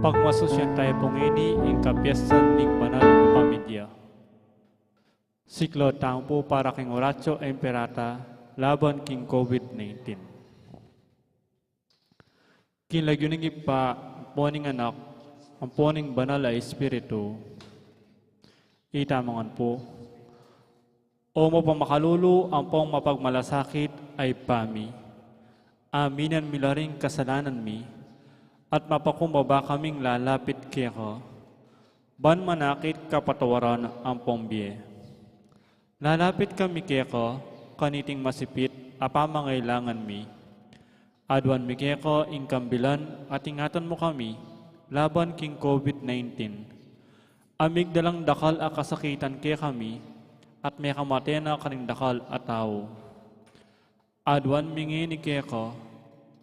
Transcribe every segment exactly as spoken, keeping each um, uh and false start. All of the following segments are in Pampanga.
Pagmasusyan tamu pung ini ing kapiestan ning banal a pamilya. Siklo tamu pu para king Oratio Imperata laban king COVID nineteen. King lagyu ning Ibpa, ampo ning Anak, ampo ning Banal a Espiritu. Itamu ngan pu. O mapamakalulu ampong mapagmalasakit a Ibpa mi, aminan mi la ring kasalanan mi, at mapakumbaba kaming lalapit keka, ban manakit kapatawaran ampong bie. Lalapit kami keka, kaniting masipit a pamangailangan mi. Aduan mi keka ing kambilan at ingatan mu kami laban king COVID nineteen. A migdalang dakal a kasakitan kekami, at mekamate na karing dakal a tau. Aduan mi ngeni keka,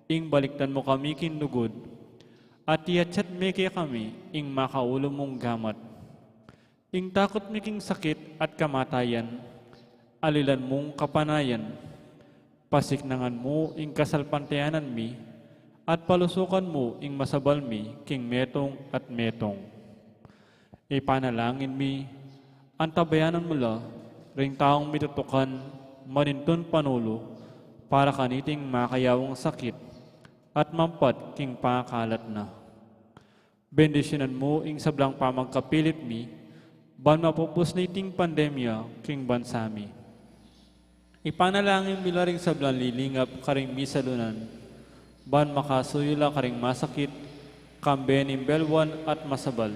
ing balikdan mu kami king lugud, at iatsat me kekami ing makaulu mung gamat. Ing takut mi king sakit at kamatayan, alilan mung kapanayan. Pasiknangan mu ing kasalpantayanan mi, at palusukan mu ing masabal mi king metung at metung. Ipanalangin mi, antabayanan mu la ring taung mitutukan manintun panulu para kaniting makayawang sakit at mampat king pakalat na. Bendisyunan mu ing sablang pamagkapilit mi, ban mapupus niting pandemya king bansa mi. Ipanalangin mi la ring sablang lilingap karing misalunan, ban makasuyu la karing masakit, kambe ning belwan at masabal.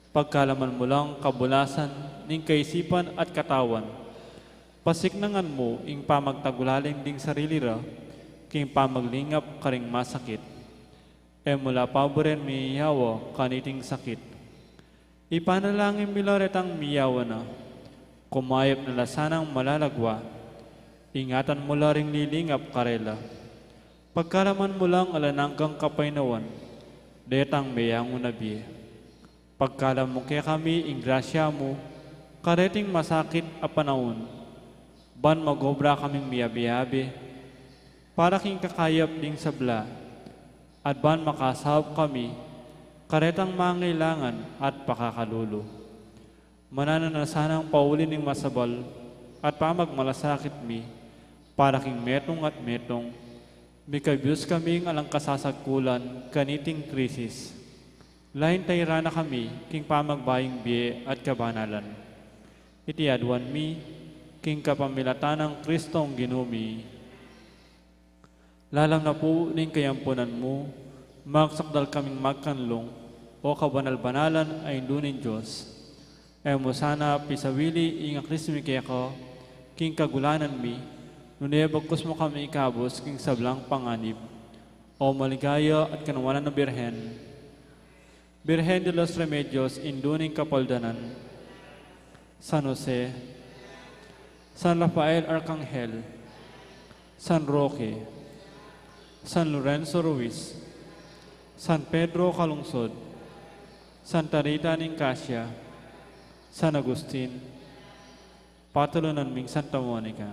Pagkalaman mu lang kabulasan ning kaisipan at katawan. Pasiknangan mu ing pamagtagulaling ding sarili ra, king pamaglingap karing masakit. E mu la paburen miyawa kaniting sakit. Ipanalangin mi la retang miyawa na, kumayap na la sanang malalagwa. Ingatan mu la ring lilingap karela. Pagkalaman mu lang alang anggang kapaynawan, detang meyangu na bie. Pagkalam mu kekami ing grasya mu, kareting masakit a panaun, ban magobra kaming miyabe-yabe, para king kakayap ding sabla, at ban makasaup kami, karetang mangailangan at pakakalulu. Mananu na sanang pauli ning masabal at pamagmalasakit mi, para king metung at metung, mikabus kaming alang kasasagkulan kaniting krisis. Lain tayran na kami king pamagbayung bie at kabanalan. Iti aduan mi, king kapamilatan nang Kristong Ginu mi. Lalam na pu ning kayampunan mu, magsakdal kaming magkanlung, o kabanal-banalan a Indu ning Dios. E mu sana pisawili ing aklis mi keka, king kagulanan mi, nune bagkus mu kami ikabus king sablang panganib. O maligaya at kanawanan a Birhen, Birhen de los Remedios, Indu ning Kapaldanan, San Jose, San Rafael Arkanghel, San Roque, San Lorenzo Ruiz, San Pedro Calungsod, Santa Rita ning Cascia, San Agustin, patulunan ming Santa Monica.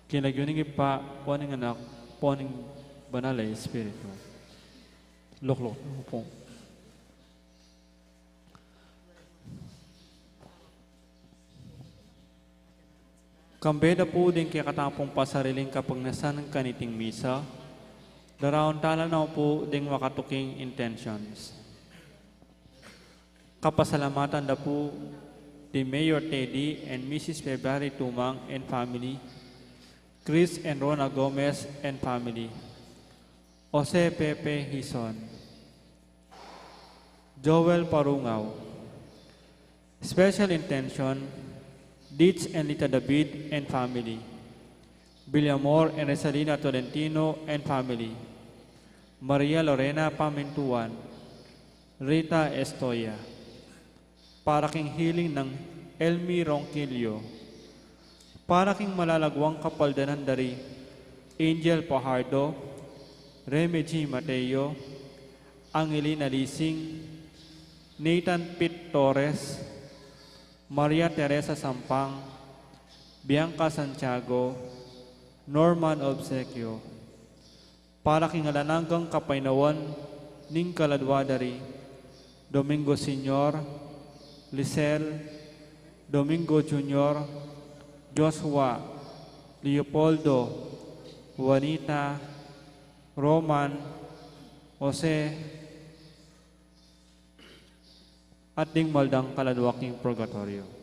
King lagyu ning Ibpa, ampo ning Anak, ampo ning Banal a Espiritu. Lukluk tamu pu. Kambe da pu ding kekatamung pasariling kapagnasan kaniting misa, daraun tala na pu ding makatuking intentions. Kapasalamatan da pu di Mayor Teddy and Missus February Tumang and family, Chris and Rona Gomez and family, Jose Pepe Hison, Joel Parungaw. Special intention, Ditz and Lita David and family, Villamor and Resalina Tolentino and family, Maria Lorena Pamintuan, Rita Estoya. Para king healing nang Elmi Ronquillo. Para king malalaguang kapaldanan da ri Angel Pajardo, Reme G Mateo, Angelina Lising, Nathan Pete Torres, Maria Teresa Sampang, Bianca Santiago, Norman Obsequio. Para king alang anggang kapaynawan, ning kaladwa da ri Domingo Senior, Lisel, Domingo Junior, Joshua, Leopoldo, Juanita, Roman, Jose, at ding mal dang kaladwa king purgatoryo.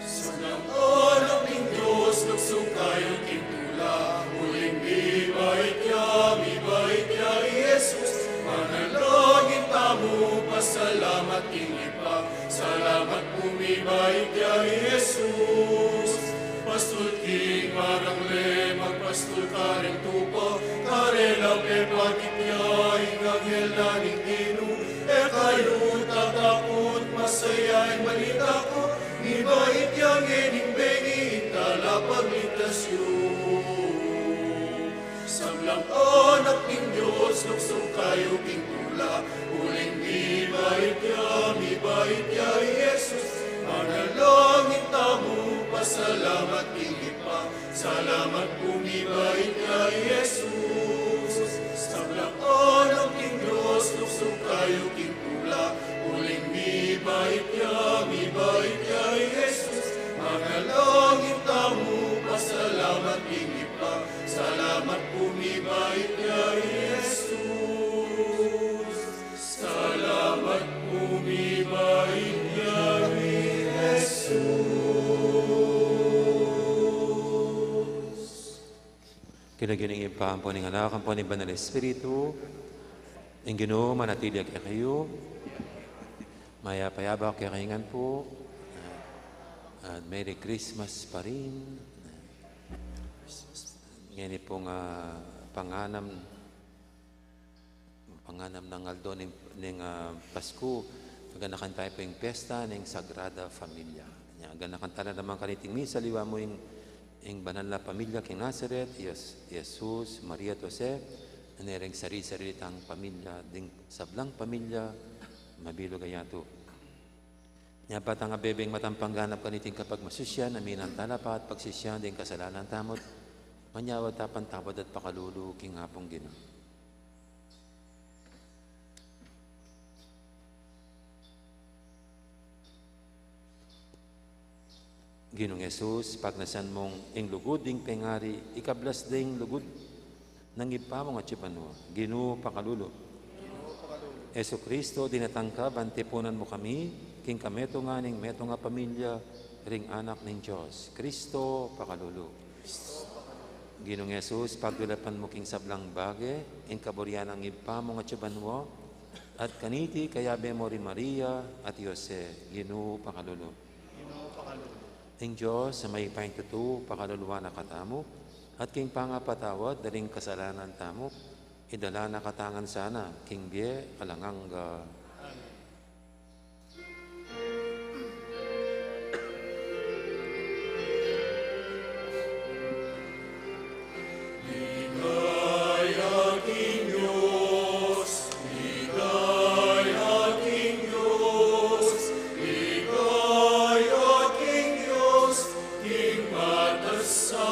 Sablang anak ning Dios, luksu kayu king tula, uling mibait ya, mibait ya i Jesus. Manalangin tamu, pasalamat king Ibpa, salamat pu mibait ya i Jesus. Pastul king marang le, magpastul karing tupa, karela pepakit ya ing anghel na ning Ginu. E kayu tatakut, masaya ing balita ku, mibait ya ngening bengi ing talapagligtas yu. Sablang anak ning Dios, luksu kayu king tula, uling mibait ya, mibait ya i Jesus. Manalangin tamu, pasalamat king Ibpa, salamat pu mibait ya i Jesus. Sablang anak ning Dios, luksu kayu king tula, uling mibait ya, mibait ya i Jesus. Manalangin tamu, pasalamat king Ibpa, salamat pu mibait ya i Jesus. Salamat pu mibait ya i Jesus. King lagyu ning Ibpa, ampo ning Anak, ampo ning Banal Espiritu. Ing Ginu manatili ya kekayu. Mayap a yabak kekayu ngan pu. At Merry Christmas pa rin. Ngeni pung, ah, panganam, panganam nang aldo ning, ning, ah, Pasku, gaganakan taya pu ing pesta ning Sagrada Familia. Nya, gaganakan tala naman kaniting misa, liwa mu ing, ing banal a pamilya king Nazaret, Yes-, Jesus, Maria at Jose, nune ring sari-sarili tang pamilya, ding sablang pamilya, mabilug a yatu. Nya, ba tang abebeng matampang ganap kaniting kapagmasusyan, aminan tala pa at pagsisyan ding kasalanan tamu, manyawad ta pantawad at pakalulu king Apung Ginu. Ginung Jesus, pagnasan mung ing lugud ding pengari, ikablas ding lugud nang Ibpa mung atsu banua. Ginu, pakalulu. Jesucristo, dinatang ka ban tipunan mu kami king kametungan ning metung a pamilya ring Anak ning Dios. Cristo, pakalulu. Ginung Jesus, pagdulapan mu king sablang bage ing kaburian nang Ibpa mung atsu banua, at kaniti kayabe mu ri Maria at Jose. Ginu, pakalulu. Ing Dios a mayupayang tutu, pakaluluan na katamu, at king pangapatawad da ring kasalanan tamu, idala na katamu ngan sana king bie alang angga. Amen. Ligaya king Dios, ligaya king Dios, ligaya king Dios, king matas a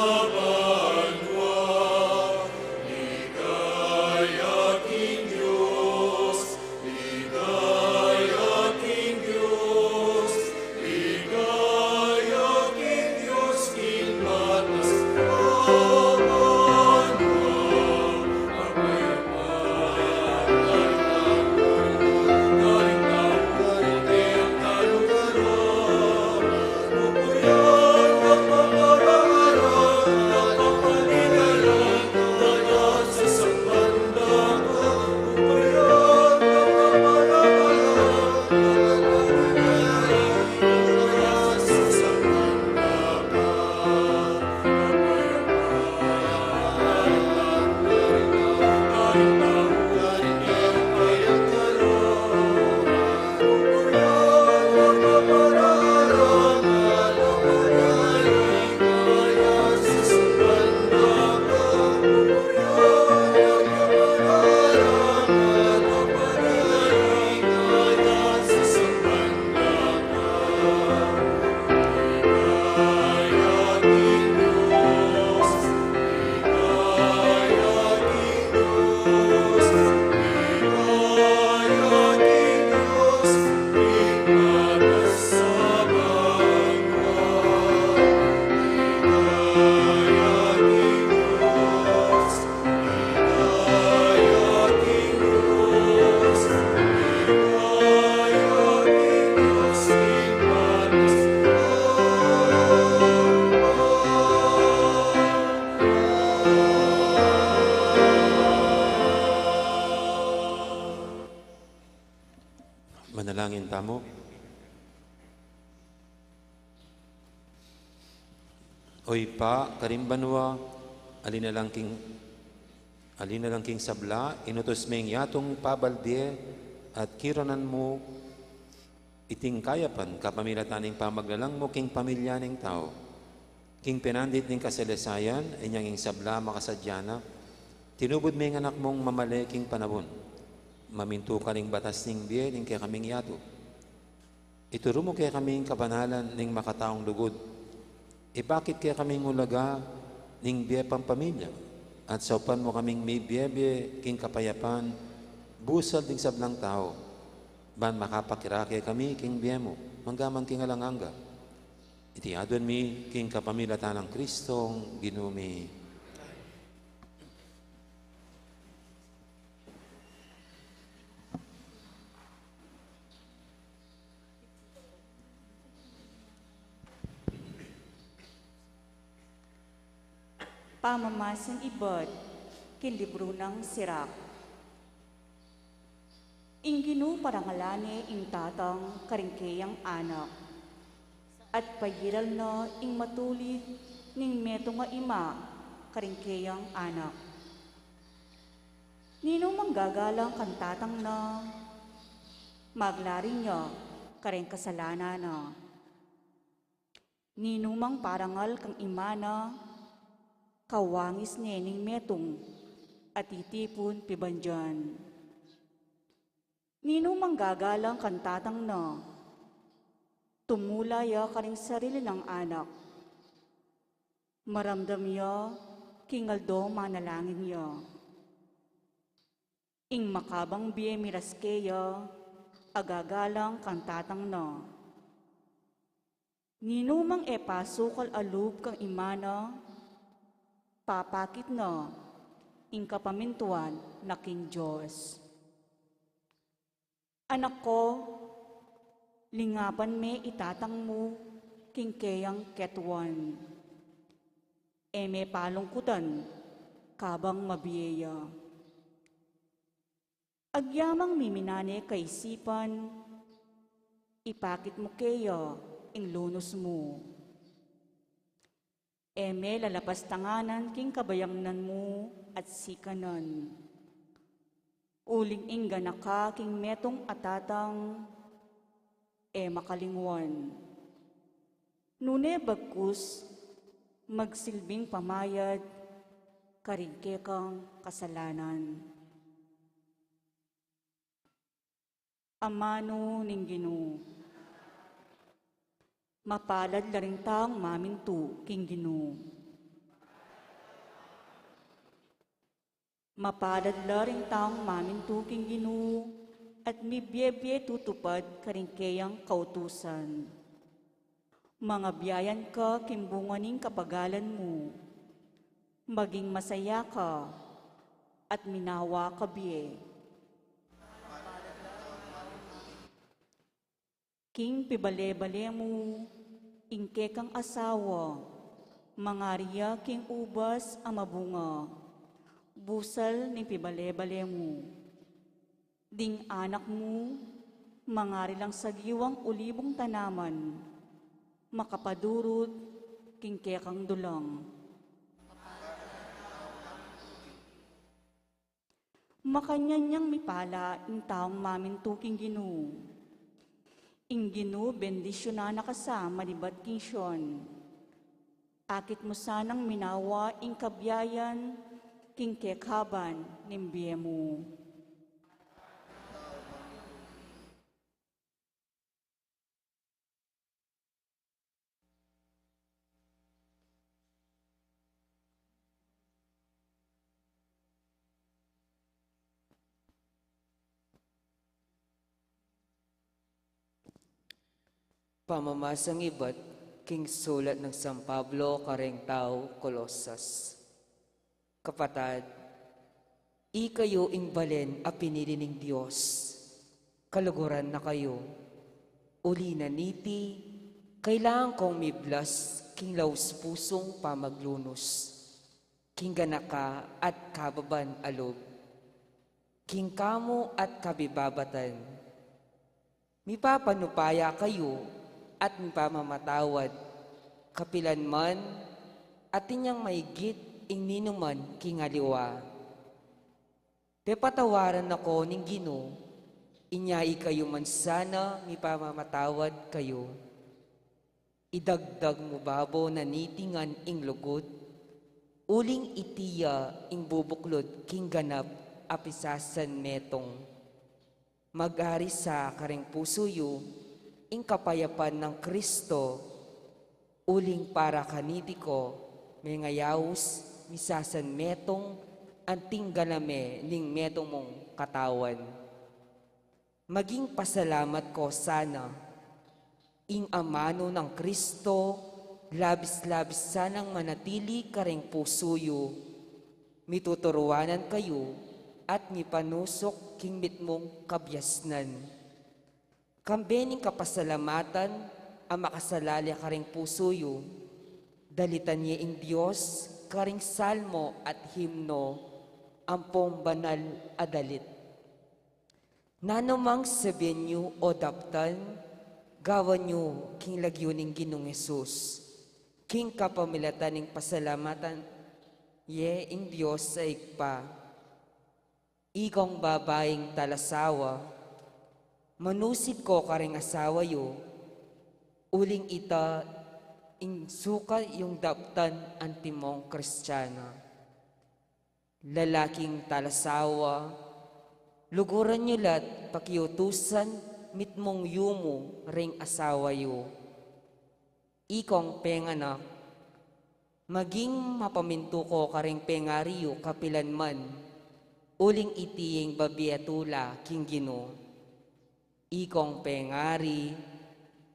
Manalangin tamu. O Ibpa, karing banua, ali na lang king, ali na lang king sabla, inutus me ing yatung pabal bie, at kiranan mu iting kayapan, kapamilatan ning pamaglalang mu king pamilya ning tau. King pinandit ning kasalasayan, inyang ing sabla makasadya na, tinubud me ing anak mung mamale king panaun. Mamintu karing batas ning bie ning kekaming yatu. Ituru mu kekami ing kabanalan ning makataung lugud. Ipakit kekami ing ulaga ning bie pampamilya, at saupan mu kaming mibie-bie king kapayapan, busal ding sablang tau, ban makapakirake kami king bie mu, manggaman king alang angga. Iti aduan mi king kapamilatan nang Kristong Ginu mi. Pamamasang ibat king libru nang Sirak. Ing Ginu parangalan ne ing tatang karing keyang anak, at pairal na ing matulid ning metung a ima karing keyang anak. Ninu mang gagalang kang tatang na, maglari ya karing kasalanan na. Ninu mang parangal kang ima na, kawangis ne ning metung a titipun pibandian. Ninu mang gagalang kang tatang na, tumula ya karing sarili nang anak. Maramdam ya king aldo manalangin ya. Ing makabang bie miras keya a gagalang kang tatang na. Ninu mang e pasukal a lub kang ima na, papakit na ing kapamintuan na king Dios. Anak ko, lingapan me i tatang mu king keyang ketuan. E me palungkutan kabang mabie ya. Agyamang miminan ne kaisipan, ipakit mu keya ing lunus mu. E me lalapastanganan king kabayangnan mu at sikanan. Uling ing ganaka king metung a tatang, e makalingwan. Nune bagkus, magsilbing pamayad karing kekang kasalanan. Amanu ning Ginu. Mapalad la ring taung mamintu king Ginu. Mapalad la ring taung mamintu king Ginu, at mibie-bie tutupad karing keyang kautusan. Mangabiayan ka king bunga ning kapagalan mu. Maging masaya ka at minawa ka bie. King pibale-bale mu, ing kekang asawa, mangari ya king ubas a mabunga, busal ning pibale-bale mu. Ding anak mu, mangari lang sagiwang ulibung tanaman, makapadurut king kekang dulang. Makanyan yang mipala ing taung mamintu king Ginu. Ing Ginu bendisyunan na ka sa manibat king Sion. Akit mu sanang minawa ing kabiayan king kekaban ning bie mu. Pamamasang ibat king sulat nang San Pablo kareng tau Colosas. Kapatad, ikayu ing balen a pinili ning Dios. Kaluguran na kayu. Uli na niti, kailangan kong miblas king laus pusung pamaglunus, king ganaka at kababan a lub, king kamu at kabibabatan. Mipapanupaya kayu at mipamamatawad, kapilan man, atin yang maigit ing ninuman king aliwa. Pepatawaran na ko ning Ginu, inya ikayu man sana mipamamatawad kayu. Idagdag mu babo na niti ngan ing lugud, uling iti ya ing bubuklud king ganap a pisasanmetung. Mag-ari sa kareng pusu yu ing kapayapan nang Kristo, uling para kaniti ko mengayaus misasanmetung anting galame ning metung mung katawan. Maging pasalamat ko sana ing amanu nang Kristo, labis-labis sanang manatili kareng pusu yu, mituturuanan kayu at mipanusuk king mitmung kabiasnan. Kambe ning kapasalamatan a makasalali kareng pusu yu, dalitan ye ing Dios kareng salmo at himno ampong banal a dalit. Nanu mang sabian yu o daptan, gawan yu king lagyu ning Ginung Jesus, king kapamilatan ning pasalamatan ye ing Dios a Ibpa. Ikong babaing talasawa, manusig ko kareng asawa yu, uling ita ing sukat yung daptan antimong Kristiana. Lalaking talasawa, luguran yu la't pakiutusan mitmung yumu ring asawa yu. Ikong penganak, maging mapamintu ko kareng pengari yu kapilan man, uling iti ing babie tula king Ginu. Ikong pengari,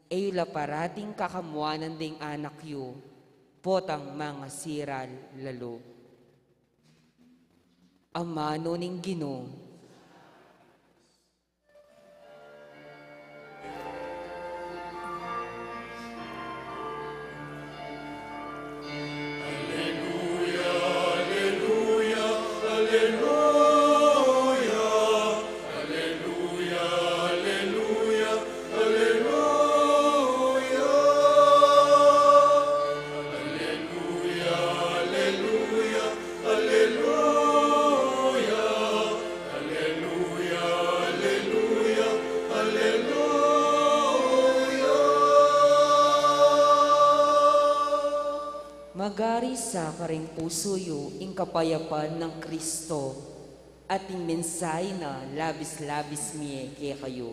e yu la parating kakamuanan ding anak yu, potang mangasiral lalu. Amanu ning Ginu. Magari sa kareng pusu yu ing kapayapan nang Kristo, at ing mensahe na labis-labis mie kekayu.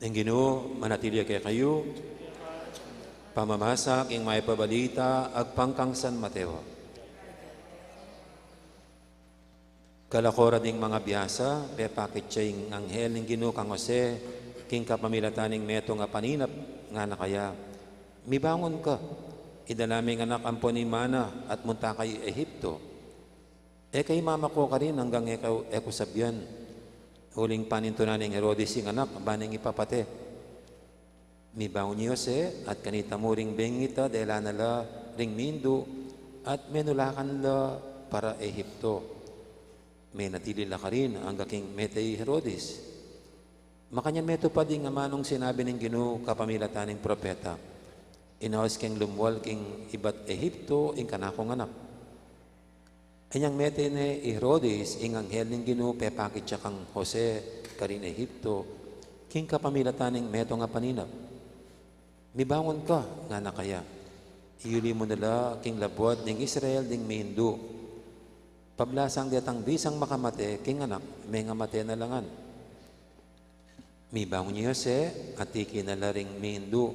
Ing Ginu manatili ya kekayu. Pamamasa king Mayap a Balita agpang kang San Mateo. Kalako ra ding mangabiasa, pepakit ya ing anghel ning Ginu kang Jose, king kapamilatan ning metung a paninap, ngana kaya, "Mibangun ka, idala me ing anak ampon ing mana, at munta ka Egipto. E ka mamako karin anggang e ka, e ku sabian. Uling panintunan neng Herodes ing anak, ba neng ipapate." Mibangun i Jose, at kanita mu ring bengit a dela na la ring mindu, at menulakan la para Egipto. Menatili la karin angga king mete i Herodes. Makanyan metupad ing amanung sinabi ning Ginu kapamilatan ning propeta, "Inaus keng lumual king ibat Egipto ing kanakung anak." Inyang mete ne i Herodes ing anghel ning Ginu pepakit ya kang Jose karin Egipto, king kapamilatan ning metung a paninap. "Mibangun ka," ngana kaya. "Iyuli mu na la king labuad ning Israel ding mindu. Pablasang detang bisang makamate king anak, mengamate na la ngan." Mibangun ya i Jose, at tiki na la ring mindu.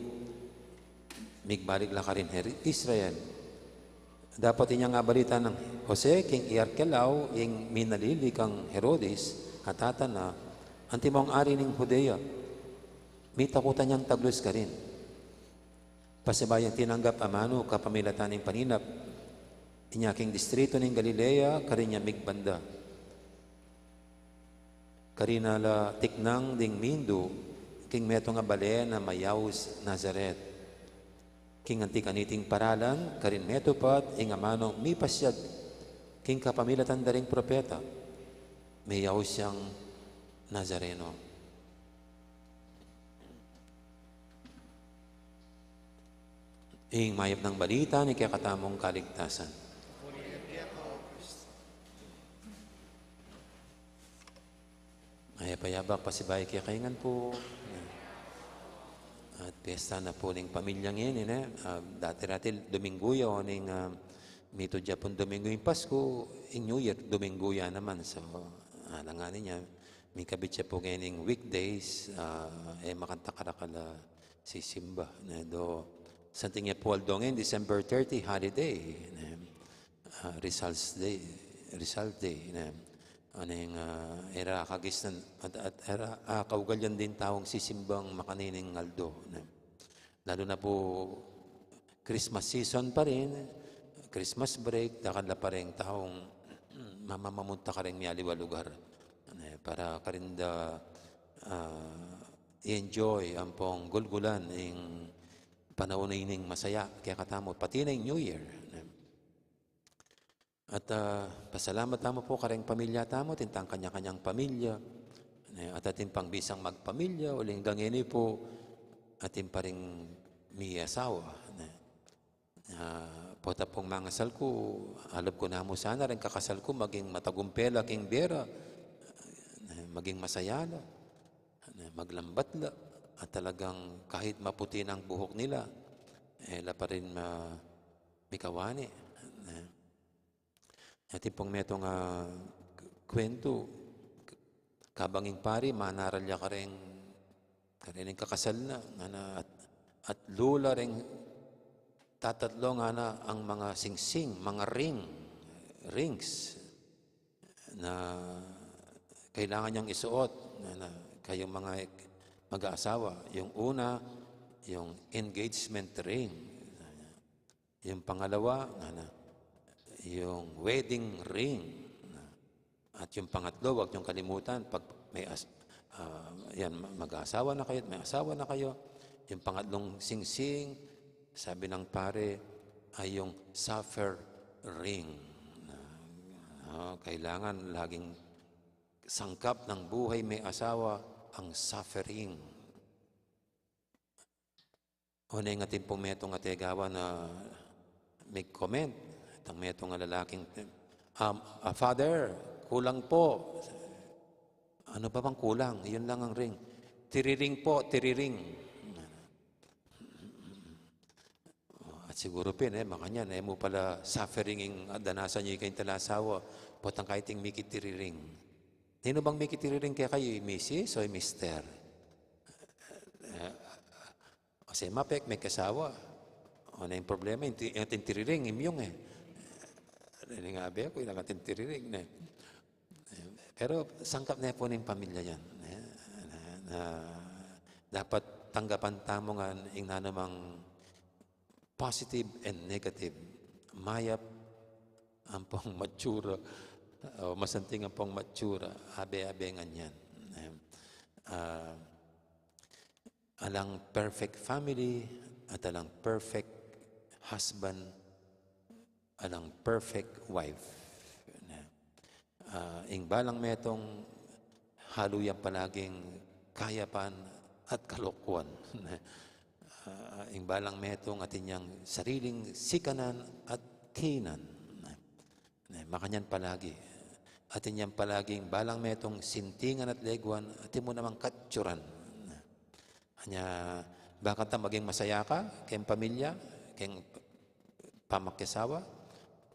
Migbalik la karin Her-, Israel. Dapot inyang abalita nang Jose king i Arkelau ing minalili kang Herodes, a tata na, antimong ari ning Judea. Mitakutan yang taglus karin. Pasibayu yang tinanggap amanu kapamilatan ning paninap, inya king distrito ning Galilea karin ya migbanda. Karin na la tiknang ding mindu king metung a bale na mayaus Nazaret. King anti kaniting paralan, karin metupat ing amanung mipasiag king kapamilatan da ring propeta, "Mayaus yang Nazareno." Ing mayap nang balita ning kekatamung kaligtasan. Mayap a yabak pasibayu kekayu ngan pu. At piyesta na pu ning pamilya ngeni, ne? Ah, dati-dati Dominggu ya, oning, ah, mitudya pung Dominggu ing Pasku, ing New Year, Dominggu ya naman. So, alangan inya, mikabit ya pu ngening weekdays, ah, e makanyan karakal a sisimba, ne? Do, santing ya pu aldo ngeni, December thirty, holiday, ne? Ah, Results Day, Result Day, ne? Oneng, ah, e ra kagisnan, at, at e ra, ah, kaugalian ding taung sisimbang makanining aldo, ne? Lalu na pu Christmas season pa rin, Christmas break, dakal la pa ring taung mamamamunta karing mialiwa lugar, ne? Para karin da, ah, i-enjoy ampong gulgulan ing panaun a ining masaya kekatamu, pati na ing New Year, ne? At, ah, pasalamat tamu pu kareng pamilya tamu, atin tang kanya-kanyang pamilya, ne, at atin pang bisang magpamilya, uling hanggang ngeni pu, atin pa ring miyasawa, ne. Ah, pota pung mangasal ku, alab ku namu sana reng kakasal ku maging matagumpe la king bie ra, ne, maging masaya la, ne, maglambat la, at talagang kahit maputi na ing buhok nila, e la pa rin ma-, mikawani, ne. Atin pung metung a k-, kwentu, k-, kabang ing pari, manaral ya kareng, kareng kakasal na, ngana, at, at lula reng tatatlo, ngana, ing manga singsing, manga ring, rings, na kailangan yang isuot, ngana, kayung manga mag-aasawa. Yung una, yung engagement ring. Yung pangalawa, ngana, yung wedding ring. At yung pangatlo, huwag niyong kalimutan, pag may as-, ah, yan, ma-, mag-asawa na kayo, may asawa na kayo, yung pangatlong singsing, sabi ng pare, ay yung sapphire ring. Ah, kailangan laging sangkap ng buhay may asawa ang sapphire ring. O, neng atin pung metung a tegawan a mig-comment. Itang metung a lalaking, um, "Ah, Father, kulang po." "Ano pa bang kulang? Yun lang ang ring." "Tiriring po, tiriring." At siguru pin, e, makanyan, e mu pala sapphire ring ing danasan yu king talasawa, potang kayting mikitiriring. Ninu bang mikitiriring kekayu, i misis o i mister? E, Kasi mapek, mekasawa. O, na ing problema, ing ti-, ing atin tiriring, imyung, e. Ini nga, abe ku, ing atin tiriring, ne. Pero sangkap ne pu ning pamilya yan, ne? Na, na dapat tanggapan tamu ngan ing nanumang positive and negative. Mayap ampong matsura, o masanting ampong matsura, abe-abe ngan yan, ne? Ah, Alang perfect family at alang perfect husband, alang perfect wife. Na, ah, ing balang metung, halu yang palaging kayapan at kalokuan. Na, ah, ing balang metung atin yang sariling sikanan at kinan. Na, na, Makanyan palagi. Atin yang palaging balang metung sintingan at leguan, atin mu namang katsuran. Anya, baka ta maging masaya ka, keng pamilya, keng pamakiasawa,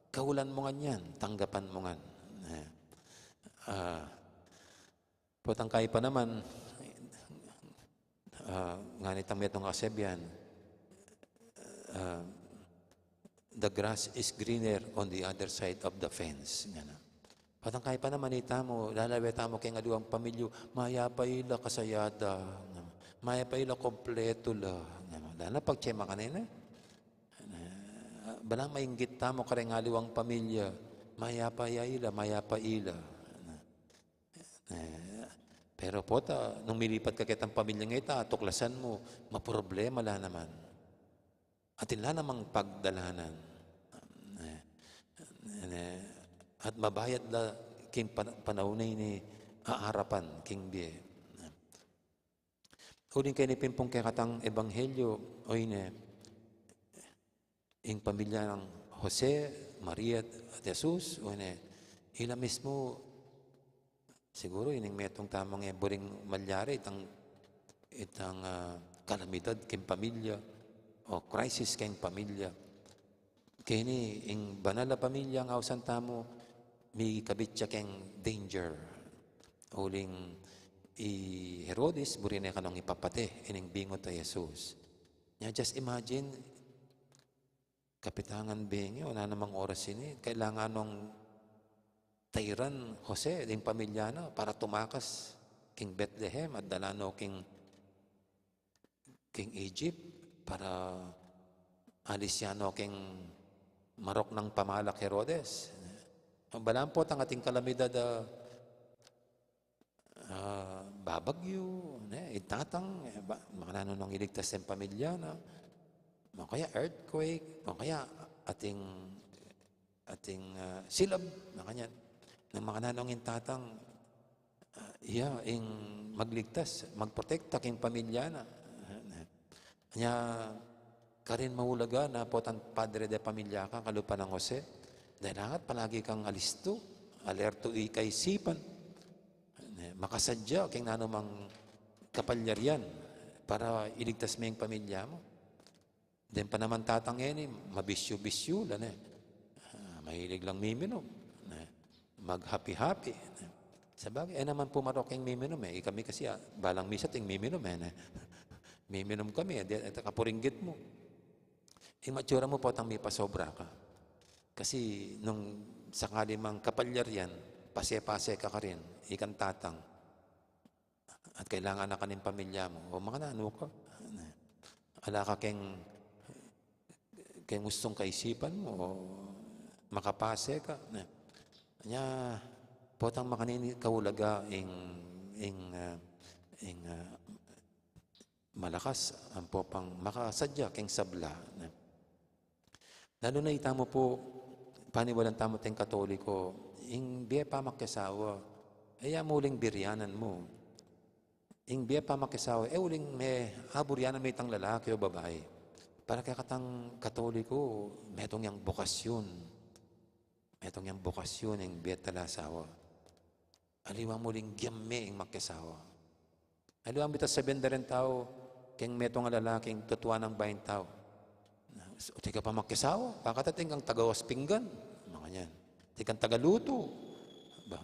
kaulan mu ngan yan, tanggapan mu ngan. Eh, ah, potang kaipa naman, ah, ngana itang metung a kasabian, ah, "The grass is greener on the other side of the fence." Ngana. Potang kaipa naman itamu, lalawe tamu keng aliwang pamilya, mayap a ila kasaya da, ngana. Mayap a ila kompletu la, ngana. Lala na pagtsema kanita, eh, bala mainggit tamu kareng aliwang pamilya, mayap a ila, mayap a ila. Eh, pero pota, nung milipat ka ketang pamilyang ita, tuklasan mu, maproblema la naman. Atin la namang pagdalanan. Eh, eh, at mabayat la king pan-, panaun a ini aarapan king bie. Uling keni pin pung kekatang ebanghelyo, o ini, ing pamilya nang Jose, Maria, at Jesus, o ini, ila mismu, siguru, ining metung tamung e buring malyari, itang, itang, ah, kalamidad keng pamilya, o crisis keng pamilya. Keni, ing banal a pamilya, ing ausan tamu, mikabit ya keng danger. Uling i Herodes, buri ne kanung ipapate, ining bingut a Jesus. Nya, just imagine, kapitangan bengi, o nanung oras ini, kailangan nong tairan Jose, ding pamilya na, para tumakas king Bethlehem, at dala no king king Egypt, para alis ya no king marok nang pamalak Herodes. Balang potang ating kalamidad, ah, ah, babagyu, ne, itatang, eh, ba, makananu nong iligtas ing pamilya na, o kaya earthquake, o kaya ating ating, ah, silab, makanyan. Nang makananu ing tatang, ah, iya, ing magligtas, magprotekta king pamilya na. Nya, karin maulaga na potang padre de pamilya ka, kalupa nang Jose. Dahil angat palagi kang alistu, alerto ing kaisipan. Makasadya king nanumang kapalyarian para iligtas me ing pamilya mu. Deng pa naman tatang ini, mabisyu-bisyu la, ne. Ah, mahilig lang miminum, ne. Maghapi-hapi, ne. Sabagay, e naman pu marok ing miminum, e. Ikami kasi, ah, balang misa ating miminum, e, ne. Miminum kami, e, di, e, kapuringgit mu. Ing matsura mu potang mipasobra ka. Kasi nung sakali mang kapalyarian, pase-pase ka karin, ikang tatang. At kailangan na ka ning pamilya mu. O, makananu ka? Ala ka keng, keng ustung kaisipan mu, o makapase ka? Nya, potang makanini kaulaga ing, ing, ah, ing, ah, malakas ampo pang makasadya keng sabla. Lalu na itamu pu, paniwalan tamu teng Katoliko, ing bie pamakiasawa, e ya mu uling biryanan mu. Ing bie pamakiasawa, e uling me-, aburyanan me itang lalaki o babai. Para kekatang Katoliko, metung yang bokasyun. Metung yang bokasyun ing bie at asawa. Aliwa mu uling giyam me ing makiasawa. Aliwa mu ita sabian da ring tau, keng metung a lalaking tutuanan ing bayung tau. O, atin kang pamakiasawa, bakit atin kang tagawas pinggan? Makanyan. Atin kang tagalutu. Ba,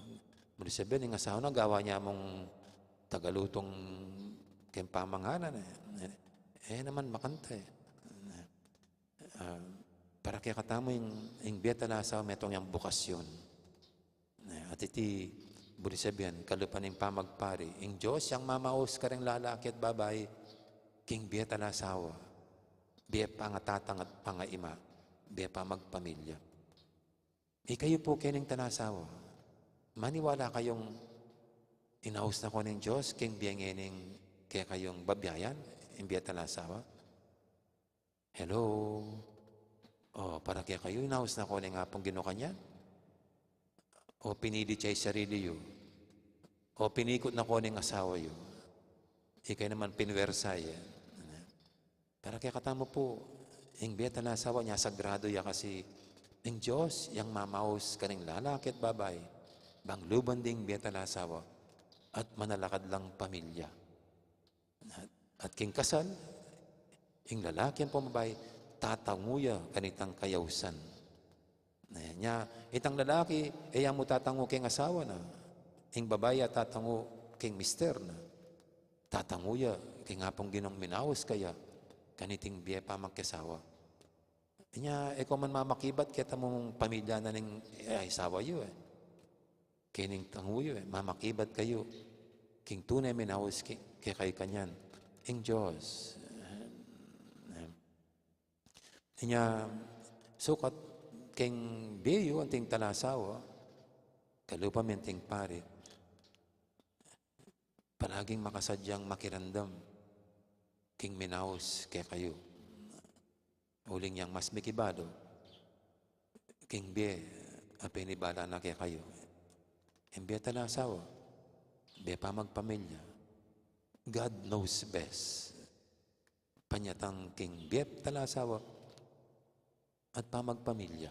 buri sabian, ing asawa na, gawa ne mung tagalutung keng pamanganan, e. E, e naman makanta, e. Ah, para kekatamu ing, ing bie at asawa metung yang bokasyun. Eh, at iti, buri sabian, kalupa ning pamagpari, ing Dios yang mamaus kareng lalaki at babai, king bie at asawa, bie pangatatang at pangaima, bie pamagpamilya. Ikayu pu kening asawa, maniwala kayung inaus na ko ning Dios, king bie ngening kekayung babiayan, ing bie at asawa? Hello? O, para kekayu, inaus na ko ning Apung Ginu kanyan? O, pinilit ye ing sarili yu? O, pinikut na ko ning asawa yu? Ikayu naman, pinuwersa ye. Para kekatamu pu, ing bie at asawa, nya sagrado ya kasi Ing Dios yang mamaus karing lalaki at babai bang luban ding bie at alang asawa at manalakad lang pamilya. At, at king kasal, ing lalaki ampong babai, tatangu ya kanitang kayausan. Na, nya, itang lalaki, e ya mu tatangu king asawa na. Ing babai ya tatangu king mister na. Tatangu ya king Apung Ginung minaus kaya kaniting bie pamagkasawa. Nya, e ko man mamakibat keta mung pamilya na ning, e, asawa yu, e. Kening tangu yu, e, mamakibat kayu king tune minaus ke-, kekayu kanyan, ing Dios. Nya, sukat king bie yu anting talasawa, kalupa mi anting pari, palaging makasadyang makiramdam king minaus kekayu. Uling yang mas mikibalu king bie a penibala na kekayu. Ing bie talasawa, bie pamagpamilya, God knows best. Panyatang king bie talasawa at pamagpamilya.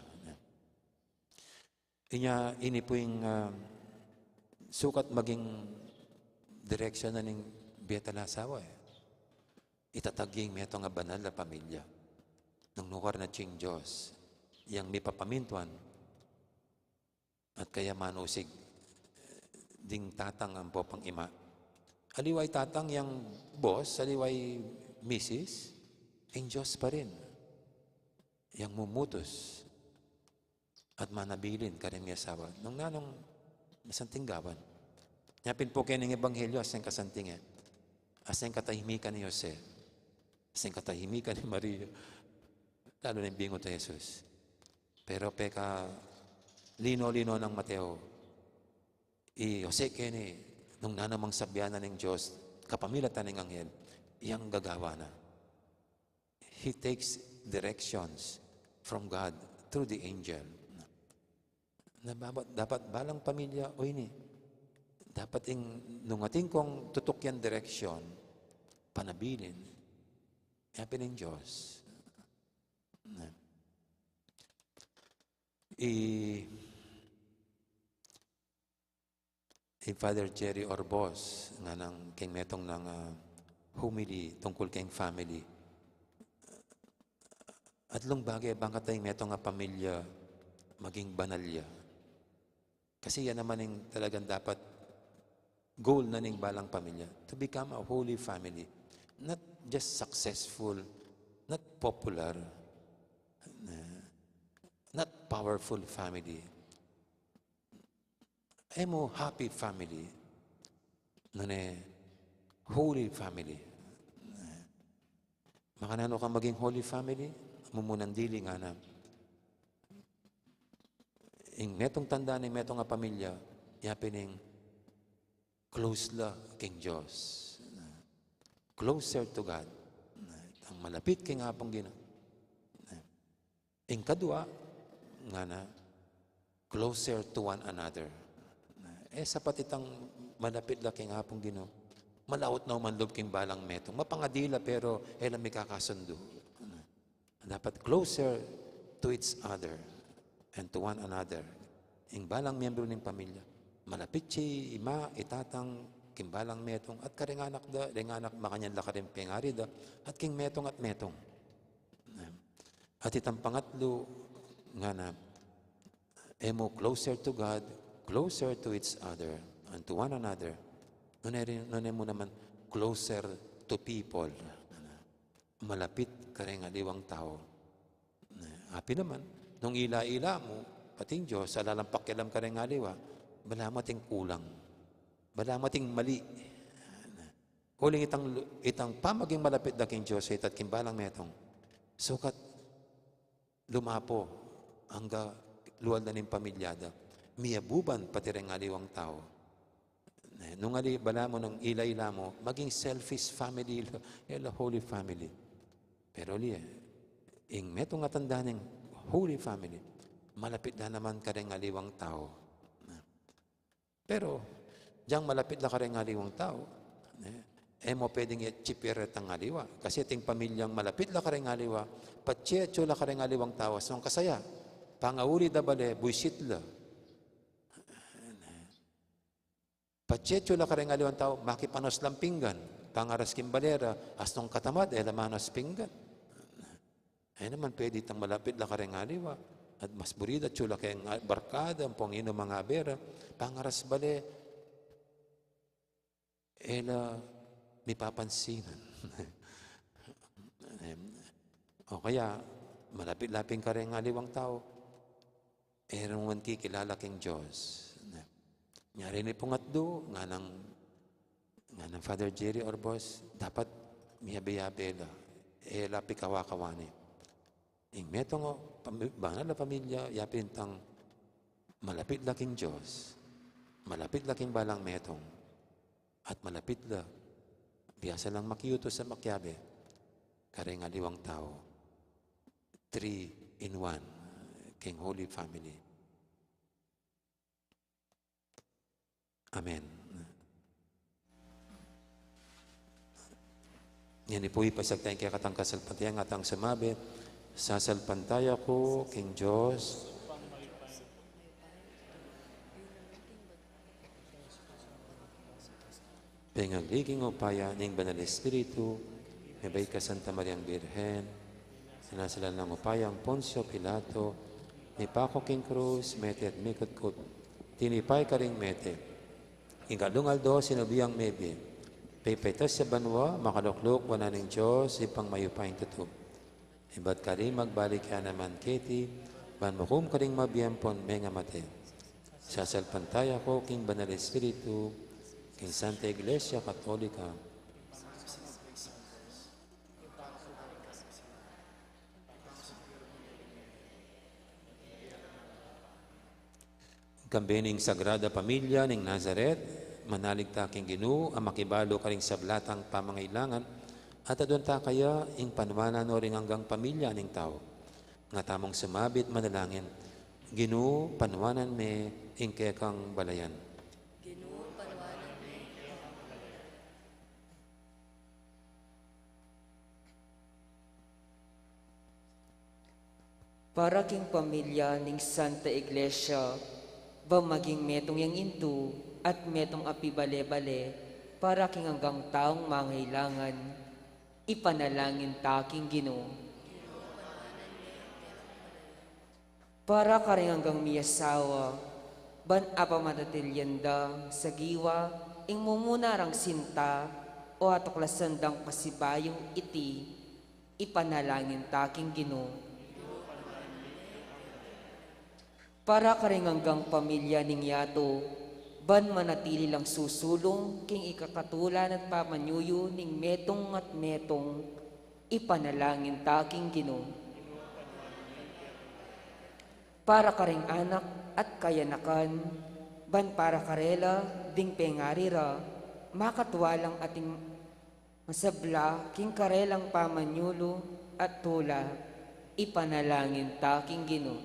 Inya, ini pu ing, ah, sukat maging direksyon na ning bie talasawa, e. Itatag ya ing metung a banal a pamilya. Nung nukarin na king Dios, yang mipapamintuan, at kaya manusig, e, ding tatang ampo pang ima. Aliwa i tatang yang boss, aliwa i misis, ing Dios pa rin yang mumutus at manabilin karing miasawa nung nanung masanting gawan. Nya pin pu keni ing ebanghelyo, asing kasanting, e. Asing katahimikan ni Jose. Asing katahimikan ni Maria. Lalu na ing bingut a Jesus. Pero peka lino-lino nang Mateo, i Jose keni, nung nanung sabyan na ning Dios kapamilatan ning anghel, yang gagawa na. He takes directions from God through the angel. Na dapat, dapat balang pamilya, o ini, dapat ing, nung atin kung tutukan yang direksyon, panabilin, yapin ing Dios. Na. I, i Father Jerry Orbos, ngana king metung nang, ah, homily tungkul king family. Atlung bage bang kata ing metung a pamilya maging banal ya. Kasi yan naman ing talagang dapat goal na ning balang pamilya, to become a holy family. Not just successful, not popular, na, not powerful family. E mu happy family, nune holy family. Makananu kang maging holy family? Mumunang dili, ngana, ing metung tanda ning metung a pamilya, yapin ing close la king Dios. Closer to God. Itang malapit king Apung Ginu. Ing kadua, ngana, closer to one another. E sapat itang malapit la king Apung Ginu, malaut na umanlub king balang metung. Mapangadi la pero e la mikakasundu. Dapat closer to each other and to one another. Ing balang miyembru ning pamilya, malapit ya i ima, i tatang, king balang metung, at karing anak da, ring anak makanyan la karing pengari da, at king metung at metung. At itang pangatlu, ngana, e mu closer to God, closer to each other, and to one another. Nune rin, nune mu naman closer to people. Malapit karing aliwang tau. Api naman, nung ila-ila mu, pati ing Dios, ala lang pakialam karing aliwa, balamu ating kulang. Balamu ating mali. Uling itang, itang pamaging malapit da king Dios, itat king balang metung, sukat lumapo angga lual na ning pamilya da. Miyabuban pati ring aliwang tau. Nung ali, balamu nung ila-ila mu, maging selfish family, e la holy family. Pero ali, e, ing metung a tanda ning holy family, malapit da naman karing aliwang tau. Pero diyang malapit la karing aliwang tau, e, e mu pwedeng i-chipir itang aliwa. Kasi ating pamilyang malapit la karing aliwa, patse atsu la karing aliwang tau, asong kasaya. Pangauli da bale, buisit la. Patse atyu la kareng aliwang tau, makipanos lang pinggan. Pangaras king bale ra, astung katamat, e la manos pinggan. E naman pwede itang malapit la kareng aliwa. At mas buri da atyu la keng barkada, ampong inum a abe ra. Pangaras bale, e la mipapansinan. Em, o kaya, malapit la pin kareng aliwang tau, e ra ngan kikilala king Dios. Nyari ne pung atdu, nganang, nganang Father Jerry Orbos, dapat miyabe-yabe la, e la pikawa-kawa ne. Ing metung, o, pami-, banal a pamilya, yapin itang malapit la king Dios, malapit la king balang metung, at malapit la, biasa lang makiutus a makiyabe kareng aliwang tau. Three in one, king Holy Family. Amen. Ngeni pu, ipasiag taya ing kekatang kasalpantayanan, ngatang sumabi, sasalpantaya ku king Dios, pengagli king upaya ning Banal Espiritu, mebait kang Santa Mariang Birhen, sinasala nang upaya nang Poncio Pilato, mipaku king krus, mete at mikutkut, tinipay karing mete. King katlung aldo, sinubi yang mebie, pepaitas ya banua, makalukluk wanan ning Dios, Ibpang mayupayang tutu. Ibat karin magbalik ya naman keti, ban mukum karing mabie ampon mengamate. Sasalpantaya ku king Banal Espiritu, king Santa Iglesia Katolika, kambe ning Sagrada Pamilya ning Nazaret, manalig ta king Ginu a makibalu karing sabla tang pamangailangan, at aduan ta kaya ing panuanan no ring anggang pamilya ning tau. Nga tamung sumabit manalangin, Ginu, panuanan me ing kekang balayan. Ginu, panuanan me ing kekang balayan. Para king pamilya ning Santa Iglesia, ba maging metung yang indu at metung a pibale-bale, para king anggang taung mangailangan, ipanalangin ta king Ginu. Para karing anggang miyasawa, ban apamatatilyan da sagiwa ing mumuna rang sinta o atuklasan dang pasibayu iti, ipanalangin ta king Ginu. Para karing anggang pamilya ning yatu, ban manatili lang susulung king ikakatulan at pamanyuyu ning metung at metung, ipanalangin ta king Ginu. Para karing anak at kayanakan, ban para karela ding pengari ra, makatua lang ating masabla king karelang pamanyulu at tula, ipanalangin ta king Ginu.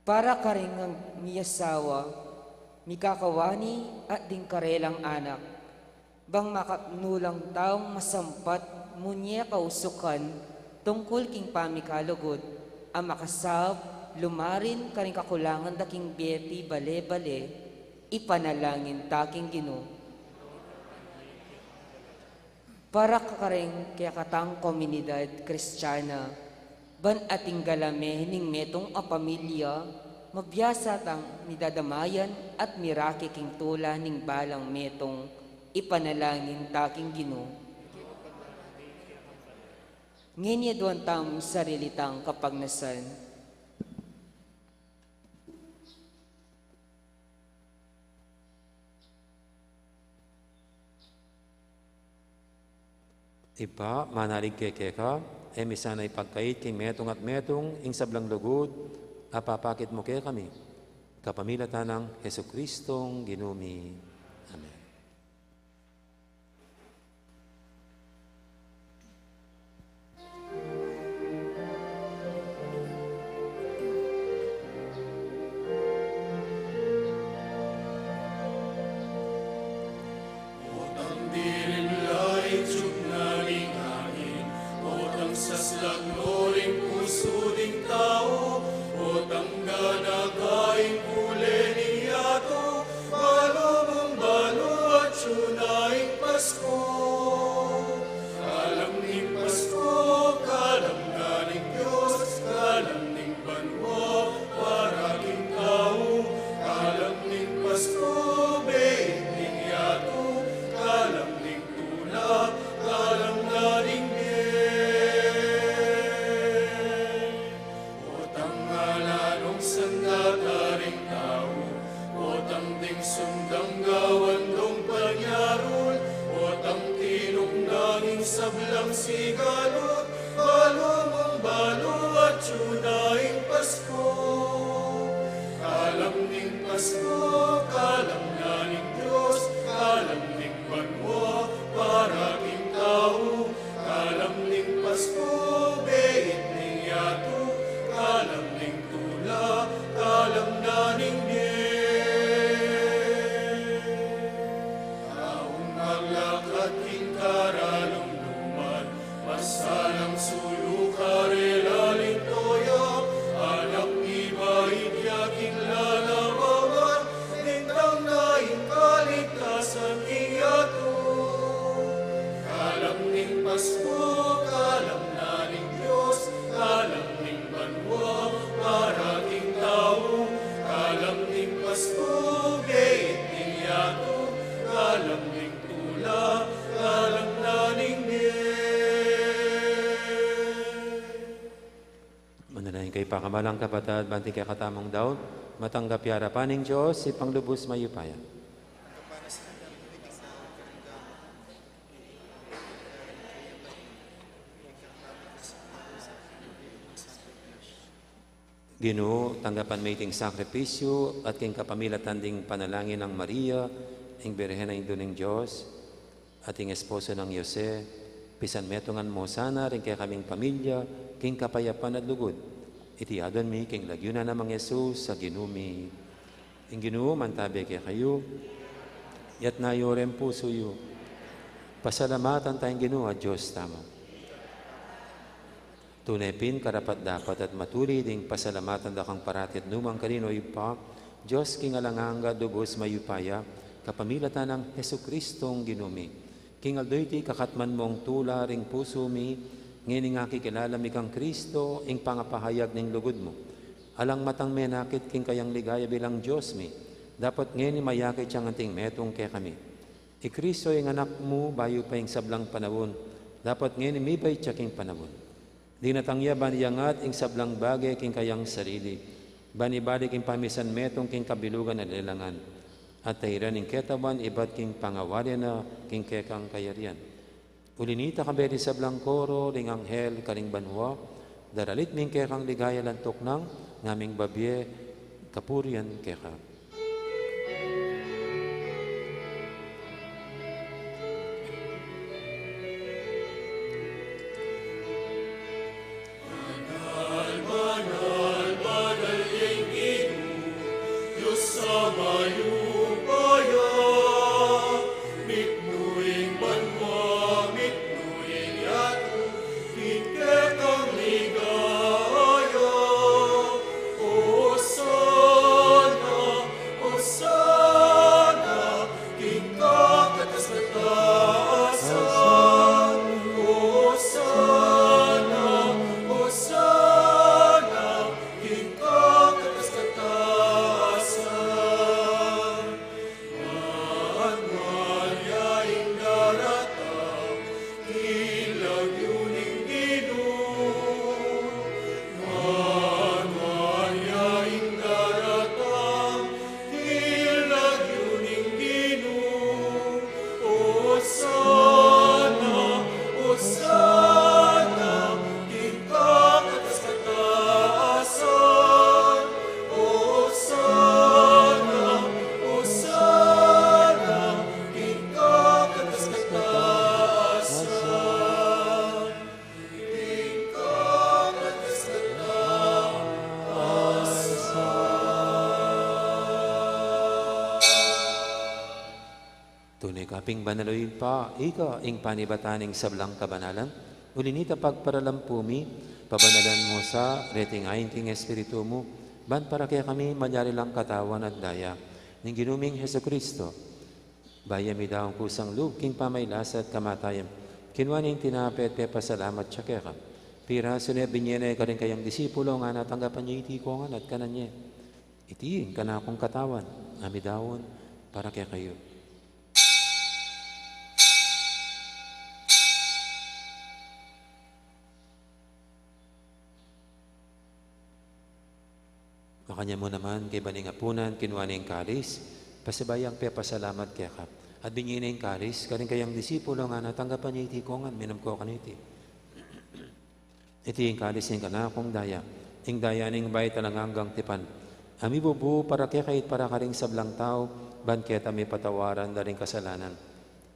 Para karing miyasawa, mikakawani at ding karelang anak, bang makapnu lang taung masampat munye kausukan tungkul king pamikalugud, a makasaup lumarin karing kakulangan da king bie pibale-bale, ipanalangin ta king Ginu. Para karing kekatang komunidad Kristiana, ban ating galame ning metung a pamilya, mabiasa tang midadamayan at mirake king tula ning balang metung, ipanalangin ta king Ginu. Ngeni aduan tang sarili tang kapagnasan. Ibpa, manalig kami keka, e mi sana ipagkait king metung at metung ing sablang lugud a papakit mu kekami, kapamilatan nang Jesucristong Ginu mi. Amen. Potang dilim la ing tugna ning angin, potang saslang no ring pusu Balang kapatad, bang ing kekatamung daun matanggap ya arapan ning Dios, Ibpang lubus mayupaya. Ginu, tanggapan me iting sakripisyu at king kapamilatan ding panalangin nang Maria, ing Birhen a Indu ning Dios, at ing esposo nang Jose, pisanmetungan mu sana ring kekaming pamilya king kapayapan at lugud. Iti aduan mi king lagyu na nang Jesus a Ginu mi. Ing Ginu mantabe kekayu. Iyatas yu ring pusu yu. Pasalamatan taya ing Ginu a Dios tamu. Tune pin karapat-dapat at matulid ing pasalamatan da kang parati at nukarin man, O Ibpa, Dios king alang angga, lubus mayupaya, kapamilatan nang Jesucristong Ginu mi. King aldo iti ikakatman mung tula ring pusu mi, ngeni akikilala mi kang Cristo, ing pangapahayag ning lugud mu. Alang matang menakit king kayang ligaya bilang Dios mi, dapot ngeni mayakit yang anting metung kekami. I Cristo ing Anak mu, bayu pa ing sablang panaun, dapot ngeni mibait ya king panaun. Dinatang ya ban iangat ing sablang bage king kayang sarili, ban ibalik ing pamisanmetung king kabilugan a lelangan, at tairan ing ketawan ibat king pangawalian na king kekang kayarian. Uli nita, kayabe ding sablang koro ring anghel karing banua, daralit mi ing kekang ligaya alang tuknang, ngaming babie kapurian keka. Banal, banal, banal ing Ginu, Dios a mayupaya, mitmu ing banua, mitmu ing yatu, king kekang ligaya. Hosana, Hosana, king kakatas-katasan. Hosana, Hosana, king kakatas-katasan. Manual ya ing daratang king lagyu ning Ginu. Manual ya ing daratang king lagyu ning Ginu. Hosana, Hosana, king kakatas-katasan. Hosana, Hosana, king kakatas-katasan. Tune ka pin banal, O Ibpa, ika ing panibatan ning sablang kabanalan. Uli nita, pagparalampu mi, pabanalan mu sa reting ain king Espiritu mu, ban para kekami malyari lang katawan at daya ning Ginu ming Jesucristo. Bayu ya midaun kusang lub king pamagkasakit at kamatayan, kinua ne ing tinape at pepasalamat ya keka. Pirasu ne, binie ne karing kayang disipulo, ngana, tanggapan ye iti kongan at kanan ye. Iti ing kanakung katawan a midaun para kekayu. Makanyan mu naman, kaibat ning apunan, kinua ne ing kalis, pasibayu yang pepasalamat keka, at binie ne ing kalis karing kayang disipulo, ngana, tanggapan ye iti kongan, minum kayu kaniti. Iti ing kalis ning kanakung daya, ing daya ning bayu at alang anggang tipan, a mibubu para kekayu at para karing sablang tau, ban keta mipatawaran da ring kasalanan.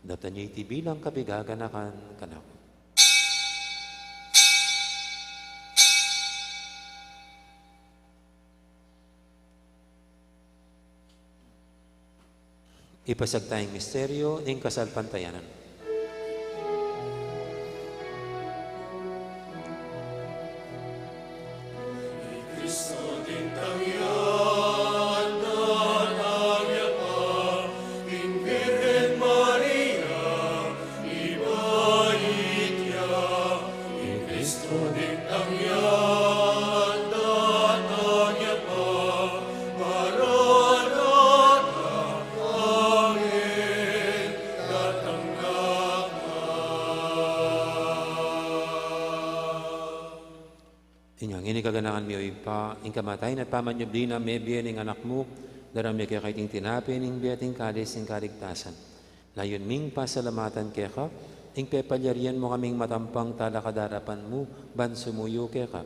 Daptan ye iti bilang kabiganakan kanaku. Ipasiag taya ing misteryu ning kasalpantayanan. I Kristo dintang ya, datang ya pa, king Birhen Maria ibait ya. I Kristo dintang ya, datang ya pa, Maranatha, amen. Datang na Ganakan mi, o Ibpa, ing kamatayan at pamanyubli na mebie ning Anak mu, darang mi keka iting tinape ning bie at ing kalis ning kaligtasan. Layun ming pasalamatan keka ing pepalyarian mu kaming matampang talakad king arapan mu ban sumuyu keka.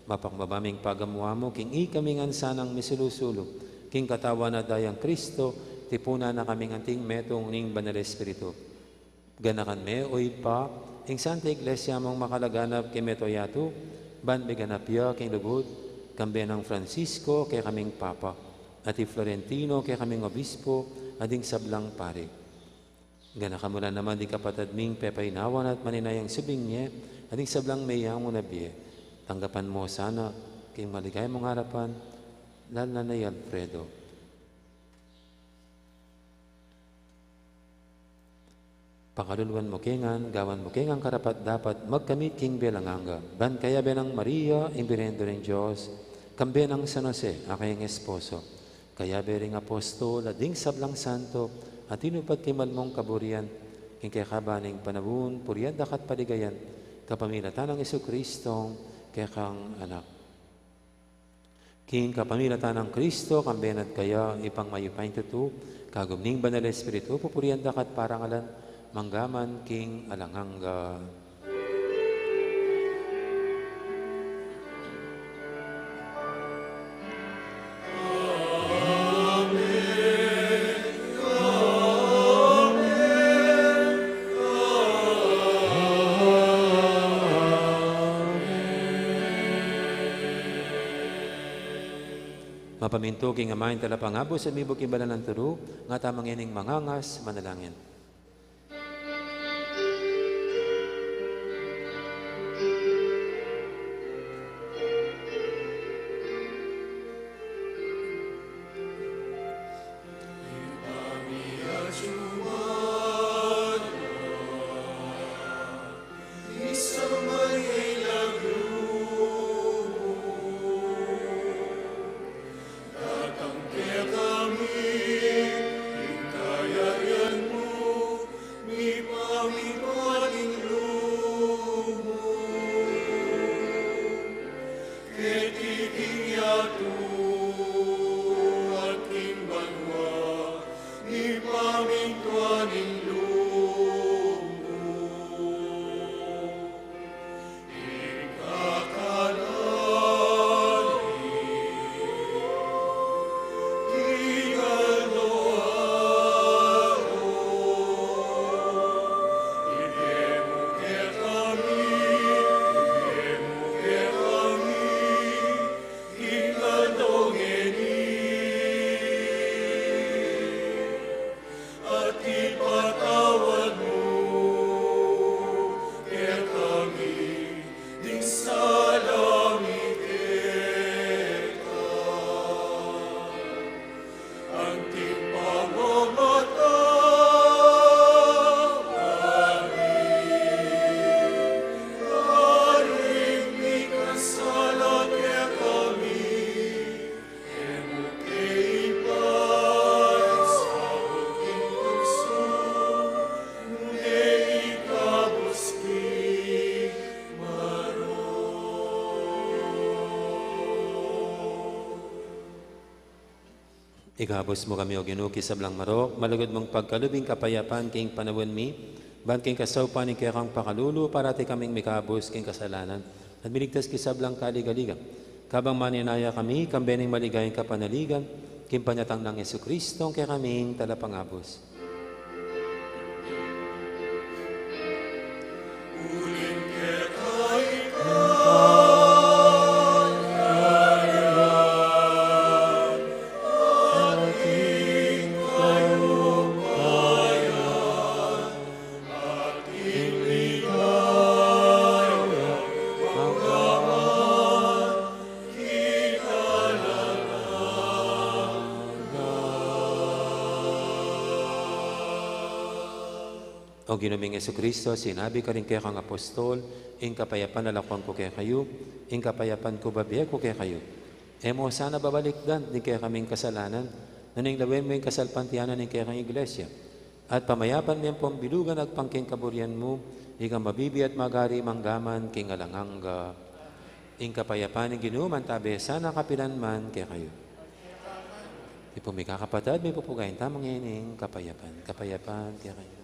Mapakbaba ming pagamu-amu king ikami ngan sanang misulu-sulu king katawan at dayang Kristo, tipunan na kaming anting metung ning Banal Espiritu. Ganakan me, o Ibpa, ing Santa Iglesia mung makalaganap king mabilug a yatu, ban miganap ya king lugud, kambe nang Francisco kekaming Papa, at i Florentino kekaming Obispo, at ding sablang pari. Ganakan mu la naman ding kapatad ming pepaynawan at maninayang subling mie, at ding sablang meyangu na bie. Tanggapan mu sana king maligaya mung arapan, lalu na i Alfredo. Pakaluluan mu ke ngan, gawan mu ke ngan karapat-dapat magkamit king bie alang angga. Ban kayabe nang Maria, ing Birhen ning Dios, kambe nang San Jose, a kayang esposo, kayabe ring apostol, at ding sablang santo, a tinupad king malmung kaburian, king kekaban ning panaun, purian da ka at paligayan, kapamilatan nang Jesucristo, kekang Anak. King kapamilatan nang Kristo, kambe na at kaya, Ibpang mayupaya king tutu, kagum ning Banal Espiritu, pupurian da ka at parangalan, mangga man king alang angga. Mapamintu king Ama ing Talapangabus, at mibuk king banal nang turu, ngatamu ngening mangangas, manalangin. Datang kekami ing kayarian mu, mipamintuan ing lub mu keti king yatu at king banua, mipamintuan ing lub mu. At ipatawad mu kekami ding sala mi keka, anti pamamatawad mi karing mikasala kekami. Ikabus mu kami, O Ginu, king sablang marok, malugud mung pagkalub ing kapayapan king panaun mi, ban king kasaupan ning kekang pakalulu, parati kaming mikabus king kasalanan, at miligtas king sablang kaligaligan. Kabang maninaya kami, kambe ning maligayang kapanaligan, king panyatang nang Jesucristo, kekaming Talapangabus. O Ginu ming Jesucristo, sinabi karing kekang apostol, ing kapayapan lalakwan ku kekayu, ing kapayapan ku bibie ku kekayu. E mu sana babalikdan ding kekaming kasalanan, nune lawen mu ing kasalpantayanan ning kekang Iglesia. At pamayapan me ampong bilugan agpang king kaburian mu, ikang mabibie at magari mangga man king alang angga. Ing kapayapan ning Ginu mantabe sana kapilan man kekayu. Ipu mi kakapatad, mipupugayan tamu ngeni ing kapayapan. Kapayapan kekayu.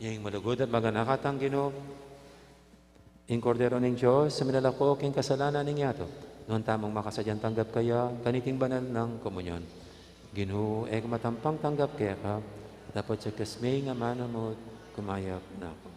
Ing malugud at maganaka tang Ginu, ing Kordero ning Dios, a milalako king kasalanan ning yatu. Nuan tamung makasadyang tanggap kaya kaniting banal nang komunyon. Ginu, e ku matampang tanggap keka, dapot sugkas me ing amanu mu, kumayap na ku.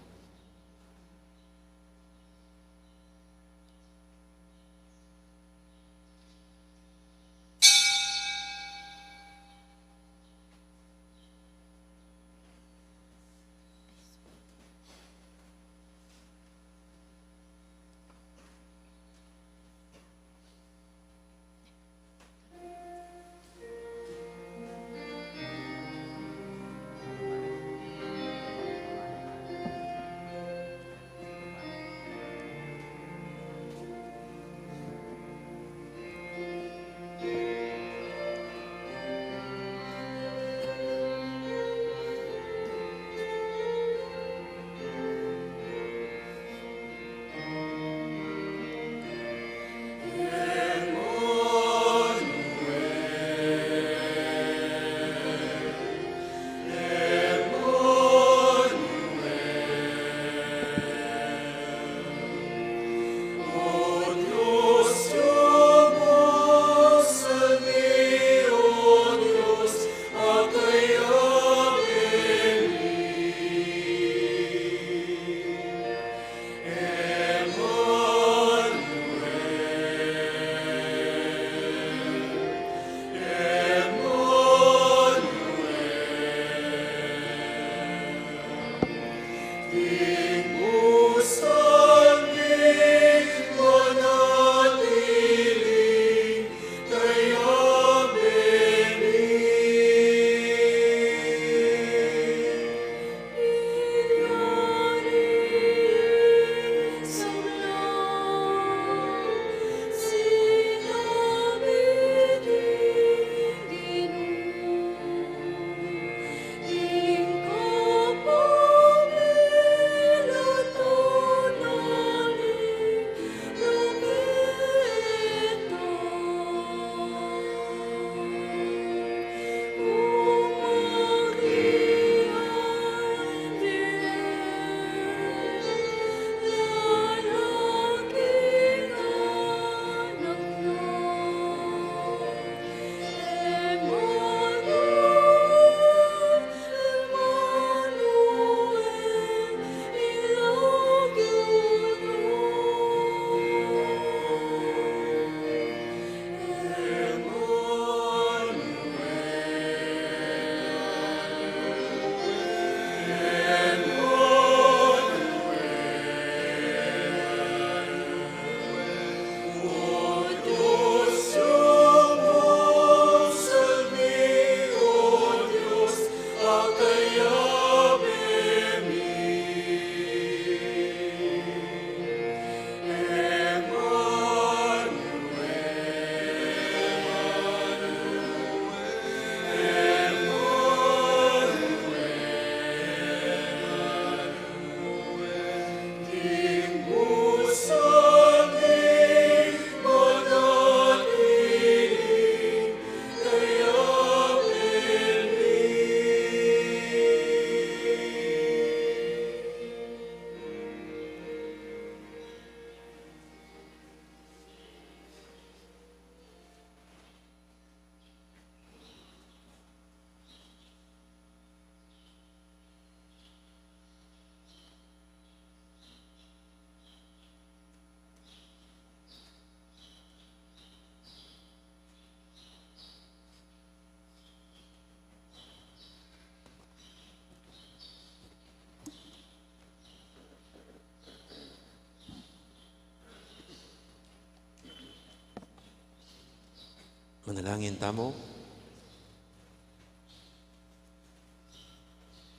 Manalangin tamu.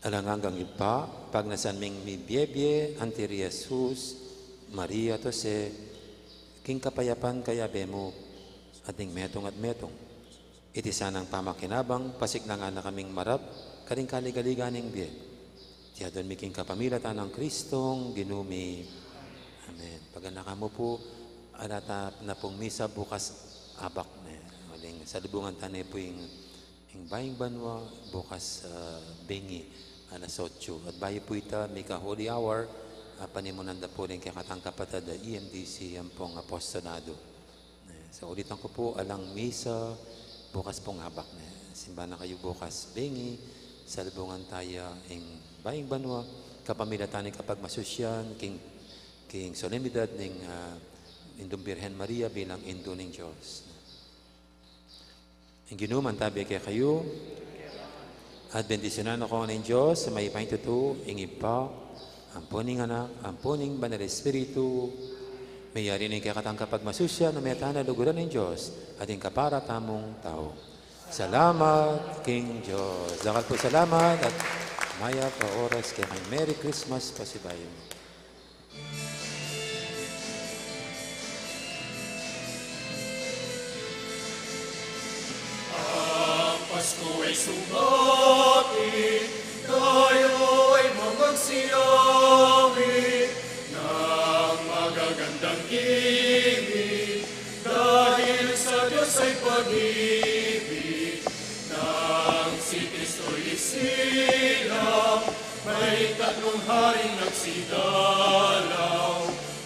Alang anggang Ibpa, pagnasan ming mibie-bie anti ri Jesus, Maria at Jose, king kapayapan kayabe mu, at ning metung at metung. Iti sanang pamakinabang, pasiknangan na kaming marap, karing kaligaligan ning bie. Iti adwan mi king kapamilatan nang Kristong Ginu mi. Amen. Paganakan mu pu, ala ta na pung misa bukas abak ne. Uling salubungan ta ne pu ing, ing bayung banua bukas, ah, bengi, alas otso. At bayu pu ita, mika Holy Hour, ah, panimunan da pu ring kekatang kapatad a E M D C ampong apostolado. Eh, sa ulitan ku pu, alang misa bukas pung abak ne. Simba na kayu bukas bengi, salubungan taya ing bayung banua, kapamilatan ning kapagmasusyan, king, king solemnidad ning, ah, Indung Birhen Maria bilang Indu ning Dios. Ing Ginu mantabi kekayu. At bendisyunan na kayu ning Dios a mayupaya king tutu, ing Ibpa, ampo ning Anak, ampo ning Banal Espiritu. Meyari ne ing kekatang kapagmasusyan, meta na luguran ning Dios, at ing kapara tamung tau. Salamat king Dios. Dakal pung salamat at mayap a oras kekayu. Merry Christmas pasibayu. Ang Pasko ay sumapit, tayo ay magsiyabi ng magagandang himig, dahil sa Diyos ay pag-ibig, nang si Kristo'y isilang, may tatlong haring nagsidalaw,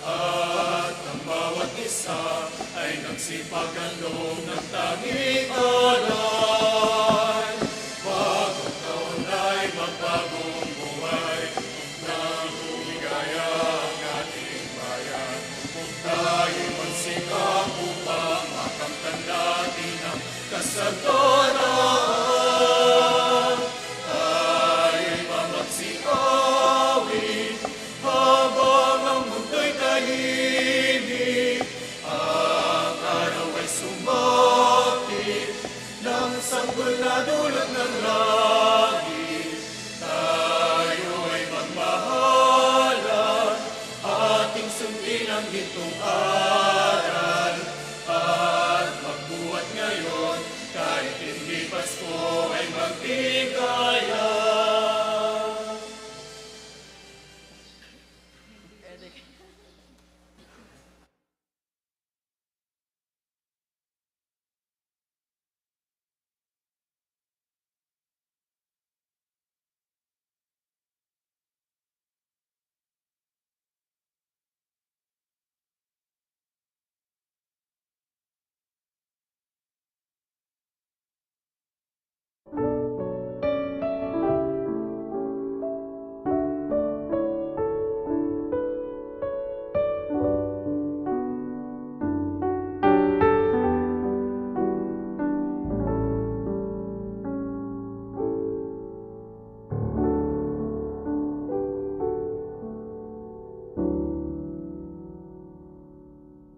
at ang bawat isa ay nagsipaganong ng tanging alaala.